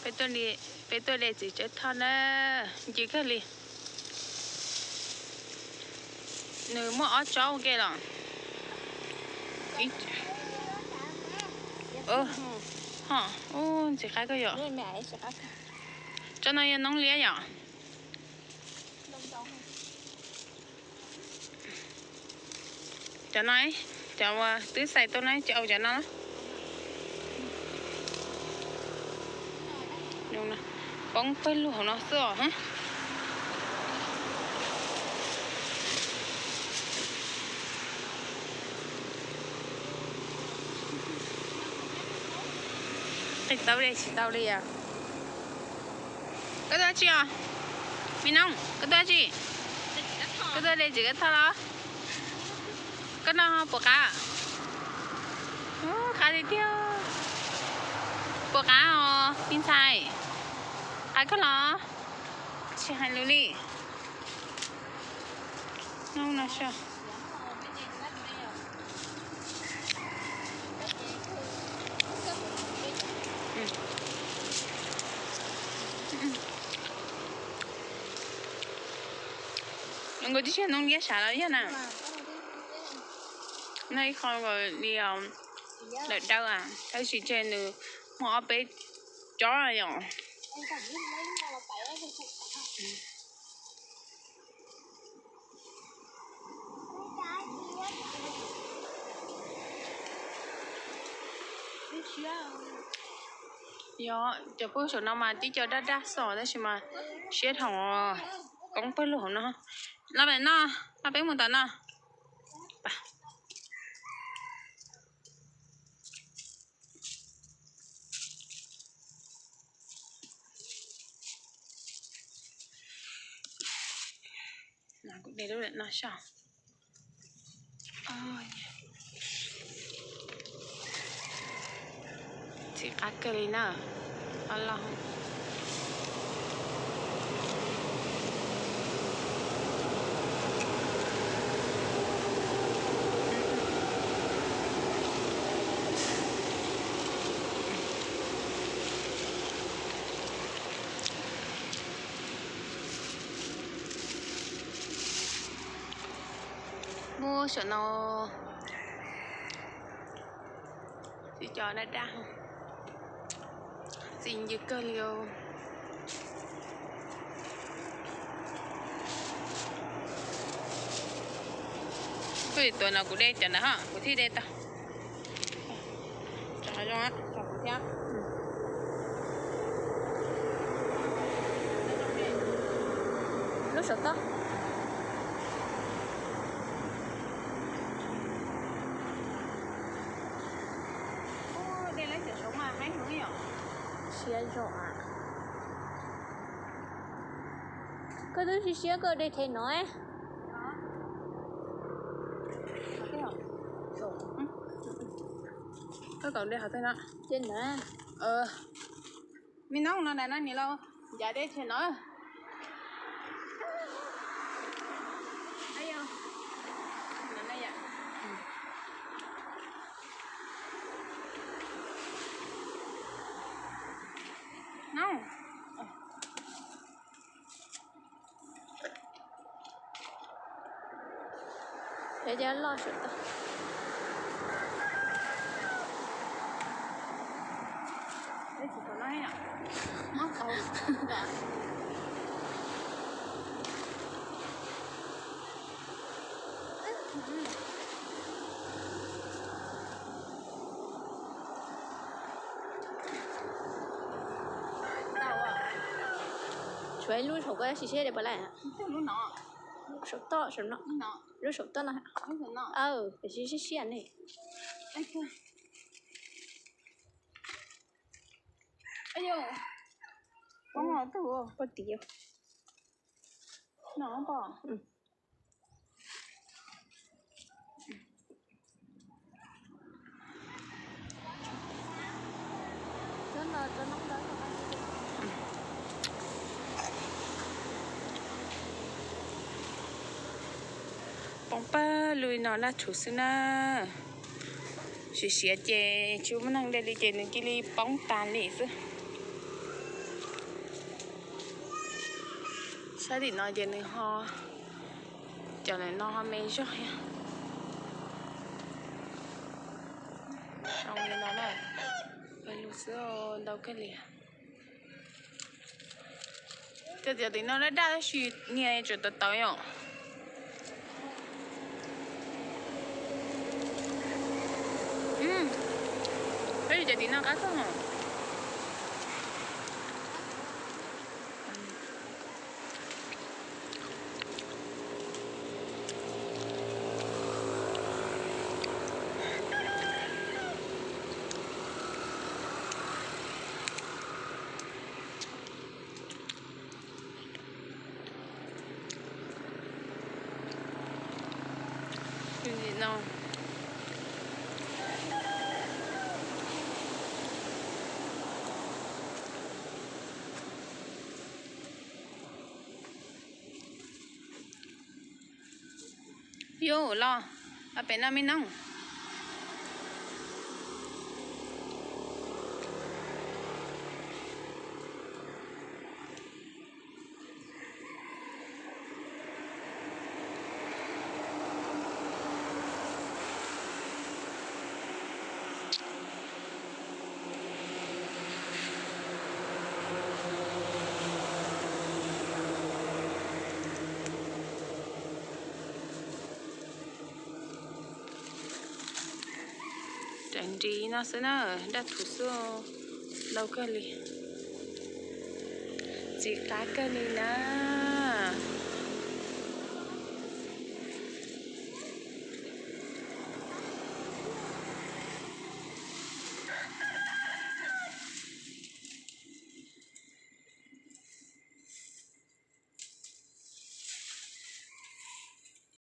Peb tuaj de txiv tsawb thoj na, ncw kawg li. Nws muaj ob tsob ua ke los? Ho, ub, ntxim qab kawg yom. Tsob no yog noob liab yom. Cov no, cov uas twb xais tuaj na, tsis au cov no. Poob pawg lug hauv no xwb os. Qis tau de tsis tau li os. Koj tuaj dab tsi os? Me noog, koj tuaj dab tsi? Koj tuaj de txiv kab thoj los? Koj noj puas qab? Ub, qab tiag tiag. Puas qab os me ntxhais? Qab kawg los? Tsis hais lus li. Noj no so. Nkaus tib si noob liab sav los yog na. Noj ib qho li lawm dawb, tab sis tseg nws muaj ob peb tsob yom. Yog cov pug saum no mas tib co daj daj xwb tab sis mas siab dhau, poob pawg lug hauv no. Los pem no, los peb mus tom no. Kuv de lub no so. Txim qab kawg li na. Ob loj. Muab saum no tib co daj daj, txi ncw kawg li. Kuj tuav no kuv de cov ntawd ho kuv thiaj de tau. Tso zoo, tso kuv thiab. Lub saum toj. Siab zoo. Koj twb siab siab koj de them no. Koj kom de qhov twg no? Ces ntawd. Me noog no na, no nim los ncav de them no. Peb cov loj saum toj. Tshuav ib lub saum koj tab sis seb de puas laij. Saum toj saum no. Lub saum toj no. Aw, siab siab ne. Poj tim. Poob pawg lug no laj thuv xwb na. Siav siav ces tsis muaj neeg de li ces nws cia li poob tas li xwb. Tab tim no ces nws ho, cov ntawm no ho me zog thiab. Zoo li no na, pawg lug xwb ntau kawg li. Cov tim no daj daj tab sis niag tseem tawv tawv yom. Tab sis cov tim no qab kawg os. Yuav los, los pem no me noog. Cov nrig no xwb na, daj thuv xwb, ntau kawg li, txiv qab kawg li na.